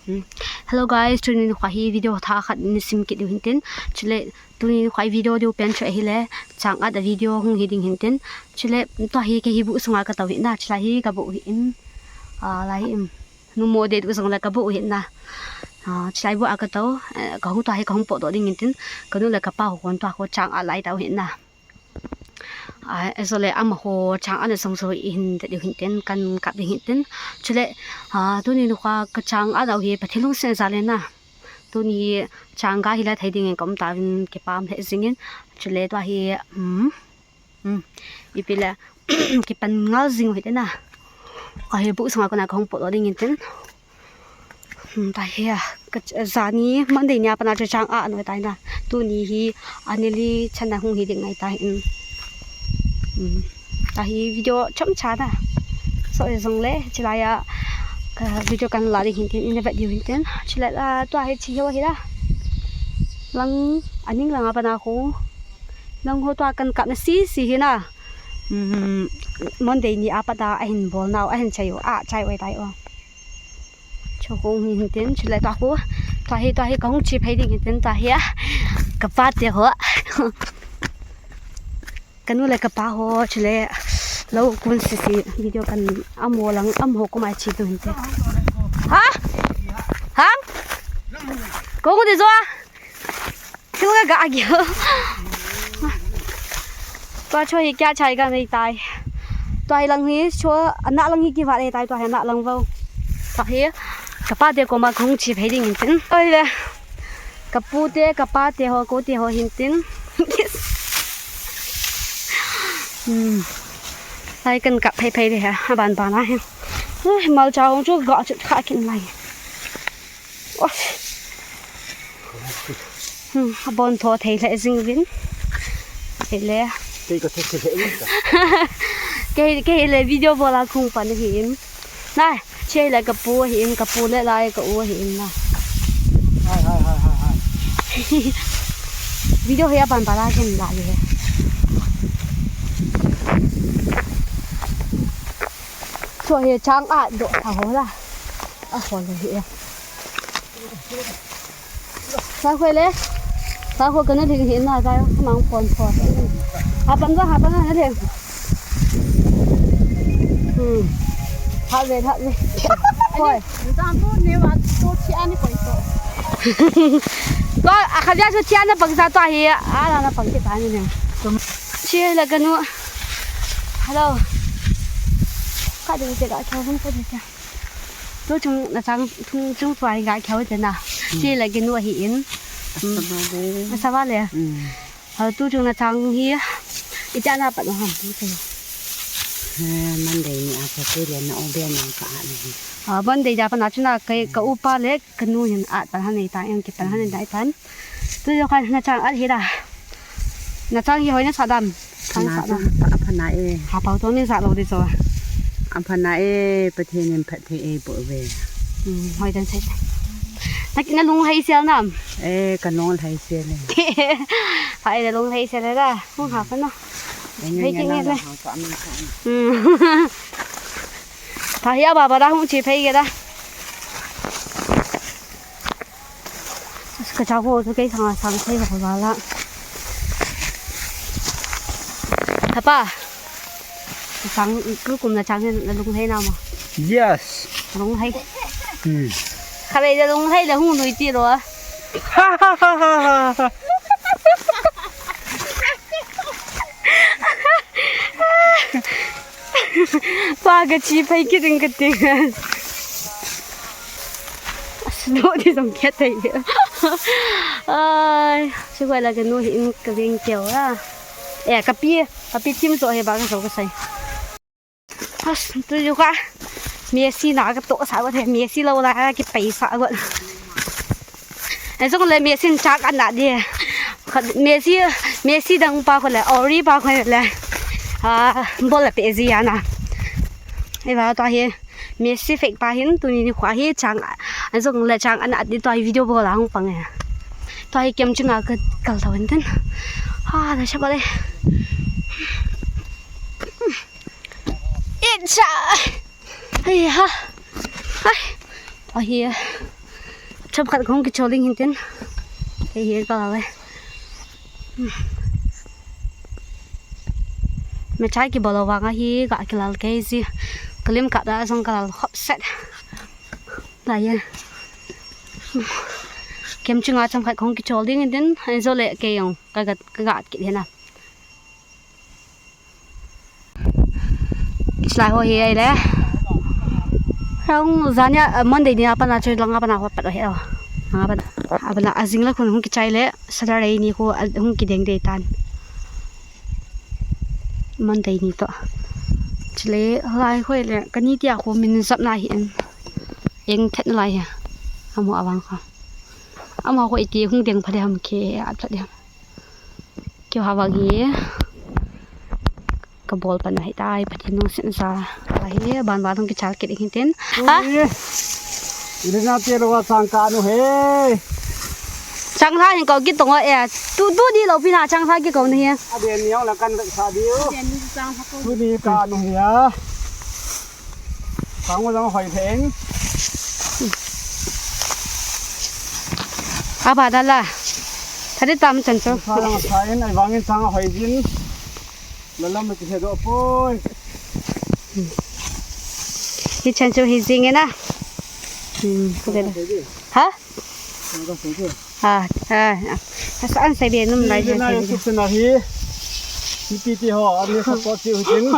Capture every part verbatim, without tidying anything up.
Hmm. Hello guys, tuni nikho hi video thah khat nei sim kit diu hintin. Chule tuni nikho hi video diu pen chu ahile, chang at a video hung hi ding hintin. Chule tua hi kei hi bu sunga ka tou hi na, chulai hi ka bu hi in. Ah, lai hi in. Numo dei diu jong le ka bu hi na. Ah, chulai bu a ka tou, eh, ka hung tua hi ka hung potdoh ding hintin. Ka nu le ka pa ho kon tua kho chang at lai tau hi na. Ah, ajo le amaho chang at na jong jong i hin te diu hintin, kan kap ding hintin. Chule, ah, tuni nikho ka chang at nau hi Pathen lungset jal in na. Tuni hi chang ga hi la thei ding in ka um tauvin kipah lheh jing in. Chule tua hi, um, um, ipi le, kipan ngal jing u hite na. Ka hi bu sunga kona ka hung potdoh ding hintin. Hmm, tua hi a, ka ch-, jani Monday ni a pat a chu chang at nau tai na. Tuni hi ani li chan a hung hi ding ngai tai. Hmm. Hmm. Tua hi video chomcha na. So, jong le, chulai a, ka video kan la ding hintin, in a vet diu hintin. Chule, ah, tua hi chi ho hi la. Lang, aning lang a pat a ho. Lang ho tua kan kap na sese hi na. Hmm, Monday ni a pat a, ahin bol nau, ahin chai u, a chai u tai u. Chu hung hi hintin, chule tua khu, tua hi, tua hi ka hung che phei ding hintin, tua hi a, ka pa te ho. Ka nu le ka pa ho, chule, lou kun sese, video kan amaho lang, amaho koma che diu hintin. Ha? Ha? Kong de jo. Thil ka ga gel. Tua chu hi kya chai ka nei tai. Tua hi lang hi chu ana lang hi kivat nei tai, tua hi ana lang vo. Tua hi ka pa te koma ka hung che phei ding hintin. Oi le. Ka pu te, ka pa te ho, ko te ho hintin. Hmm. Lai kan kap phei phei le ha, aban ban a hin. Ui, malcha hung chu ga chu kha kin lai. Oi. Hmm, abon tho thei lheh jing uvin. Hile. Kei ka thei lheh uvin ka. Kei, kei le video bol a kung pan ahi in. Nai, che le ka pu ahi in, ka pu le lai ka u ahi in na. Hai, hai, hai, hai, hai. Video hi aban ban a kin la le. Chu hi chang at doh tha ho la. A ho le hi e. Sa khoi le. Sa khoi ka na ding hi na ka mang pon pon. Ha pan ba, ha pan na ding. Hmm. Ha ve, ha ve. Khoi. Ko a kha ja chu chia na bang sa to hi. A la na bang ki ta ni ne. Chi la ka nu. Hello. Ka ding che ka cha hung ka ding cha. Tu chung na chang, chung, chung chuai ga kheu te na. Hmm. Chi la ginu ahi in. Hmm. Asa va le. Asa va le. Hmm. Ha, tu chung na chang hi. Ita na pat ham tu te. He, Monday ni a ka te le na o be na ka a ni. Ha, Monday da pa na chu na ka, ka upa le ka nu hin at pan han nei ta, em ki pan han nei ta pan. Tu yo ka na chang at hi da. Na chang hi hoi na sa dam. Chang sa dam. Apha na e. Ha pau to ni sa lo di cho. Apha na e, Pathen in phatthei eiboh uve. Hmm, hoi dan sai. Na, na lunghei sel nam. E, ka lunghei sel e. Ha, e, na lunghei sel e da. Hung ha pa na. Hei ki nge ne. Hmm. Tua hi a ba ba da hung chi phei ge da. Ka cha ko to kei sang sang thei ba ba la. Hapa. Sang ku kum na chang na lunghei na ma. Yes. Lunghei. Hmm. Kha be da lunghei da hung nui ti lo. Pa ka chi phei ki ding ka ting. Asno di dong kya tai. Ai, si kwai la ka nu hi in ka veng kya la. E, ka pi, ka pi tim so he ba ka so ka sai. As, tu ju ka. Messi na ka to sa ko the, Messi lo la ki paisa ko. Ei jong le Messi in chak ana di. Messi, Messi dang pa ko le, Ori pa ko le. Ah, bol pe ji ana. Ei ba to hi Messi fake pa hin tuni nikho hi chang. Ei jong le chang ana di to hi video bol ang pang e. To hi kem chunga ka kal to ten. Ha, da sha ko le. Icha. Ai ha. Ai. Ahi. Chomkhat kahung kichol ding hintin. Kei hi ka lal e. Mechai kibol lou vang ahi, ga kilal kei si. Kalim kap da jong kalal khop set. Lai e. Kem chunga chomkhat kahung kichol ding hintin. Ajo le kei jong ka ga, ka ga kit hina. Chulai ho hi ahile. Hung jania, ah, Monday ni a pat a chu langa pat a ho pat a hi o. Langa pat a. A pat a, ajing le khun hung kichai le Saturday ni khu, ah, hung kideng dei tan. Monday ni toh. Chule lai ho le kani tia khu min jap na hi en. Eng thet na lai hi. Amu avang kha. Ama khu iti hung deng pha le ham khe a pha le ham. Keu ha vang hi. Ka bol pan ahi tai, Pathen lungset jal ahi, ban ban hung kichal kit ding hintin. Ha? Ui. Ina te lo wa chang ka nu he. Chang tha hin ko kit tong e. Tu, tu di lo pina chang tha ki ko ni he. A den ni la kan sa diu. Tu ni ka nu he a. Chang wa jang hoi theng. Apa dala. Thadi tam chan chu. Sa jang sa in ai vang in chang hoi jin. Lalam ti he do poi. Hi chan chu hi jing e na. Hmm, ko de. Ha? Ha, ha. Asa an sai be num lai. Hi na YouTube channel hi. Hi ti ti ho, ani support ti hutin.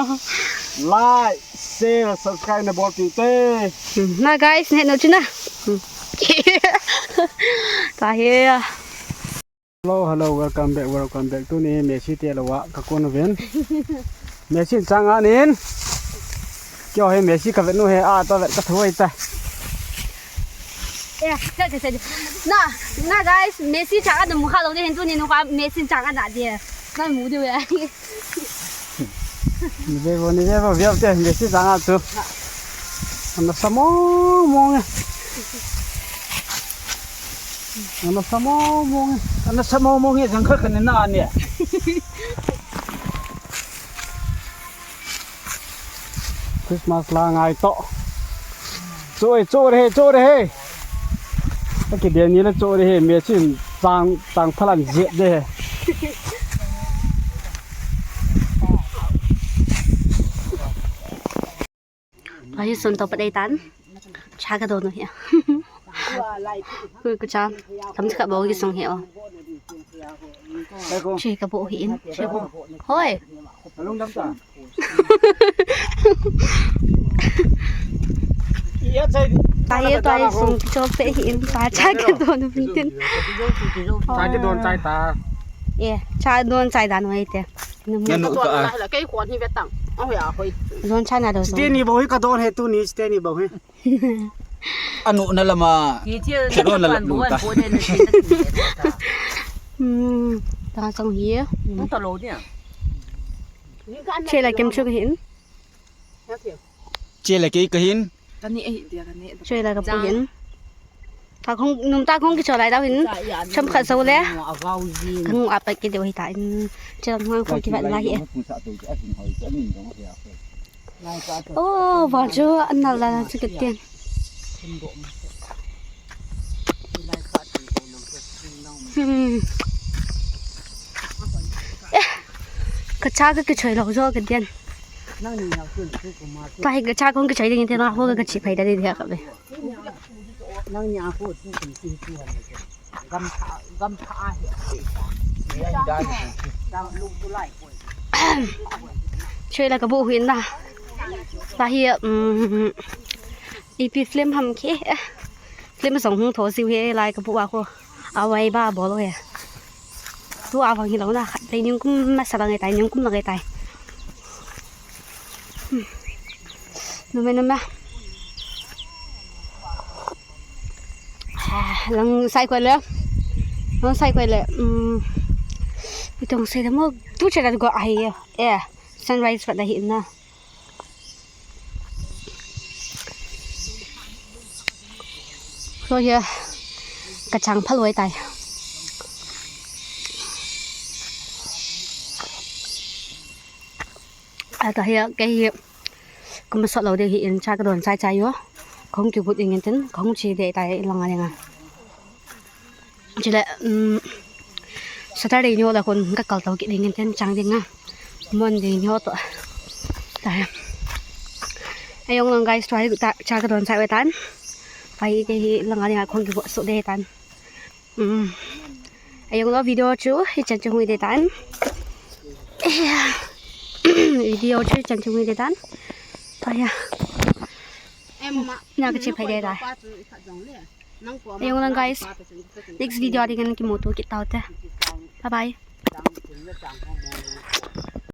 Like, share, subscribe na bol ti te. Hmm, na guys, ne no chuna. Hmm. Ta he. Hello, hello, welcome back, welcome back. Tuni Messi te lo wa ka kon ven. Messi chang a nin. Kyo he Messi ka vet nu he a to vet ka thoi ta. Eh, cha, cha, cha. Na, na guys, Messi chang a dum kha lo de hin tuni nu ka Messi chang a da de. Na mu de we. Ni ve vo, ni ve vo, ve te, ve si jang a chu. Ana sa mong mong e. Ana sa mong mong e. Ana sa mong mong e, jang kha ka ni na ni. Christmas la ngai to. Choi, choi re, choi re. Ka kidel ni la choi re, Messi chang, chang phalan jet de. Pai sun to pat dei tan. Cha ka don u hi. Ku, ku cha. Tam cha ka bo ki sung hi o. Che ka bo hi in. Che bo. Hoi. Ta hi, ta hi sung ki chop pe hi in. Pa cha ka don u hi tin. Cha ki don chai ta. E, cha don chai dan hoi te. Nanu ka a. Don cha na do. Teni bo hi ka don he tuni, teni bo hi. Anu na lama. Ki thil. Chiro na la lu ta. Hmm, ta song hi. Hung ta lo nia. Che la kem chu ka hin. Che la kei ka hin. Ka ni eh dia ka ni. Che la ka pu hin. Ta khong, num ta khong ki cho lai dau hin. Chom khat so le. Ka ngu apat ki deu hi ta in. Che la hung ko ki vat lai hi. Oh, vang chu an nal la chu ka tian. Hmm. Eh, ka cha ka kichoi lo jo ka tian. Ta hi ka cha kong kichoi ding te na ho ka chi phai da ding ka be. Choi la ka bu hin na. Ta hi, um, ipi film ham ki, eh, film song hung tho siu hi lai ka bu a ko. Awai ba bol he. Tu a vang hi lo na khat dei ning kum ma sa la ngai tai, ning kum la ngai tai. Hmm. Nume, nume. Ah, lang sai ko le. Lang sai ko le. Um, itong sai da mo tu che da go ai. Eh, sunrise pa da hi na. So here, ka chang phaloi tai. Ata hi, kei hi, ka masot lo de hi in cha ka don chai chai yo. Ka hung kigut in tin, ka hung chi de tai lang a lang a. Chule, um, Saturday ni ho la kon ka kal tau kit ding ten chang ding a. Monday ni ho to. Ta he. Ayong lang guys, tua hi ta cha ka don sa ve tan. Pai te hi lang a ding a khong ki bo so de tan. Um. Ayong lo video chu hi chan chu hui de tan. Video chu hi chan chu hui de tan. Ta ya. Na ka chi phai de ta. Ayong lang guys. Next video ding kan kimuto kit tau te. Bye bye.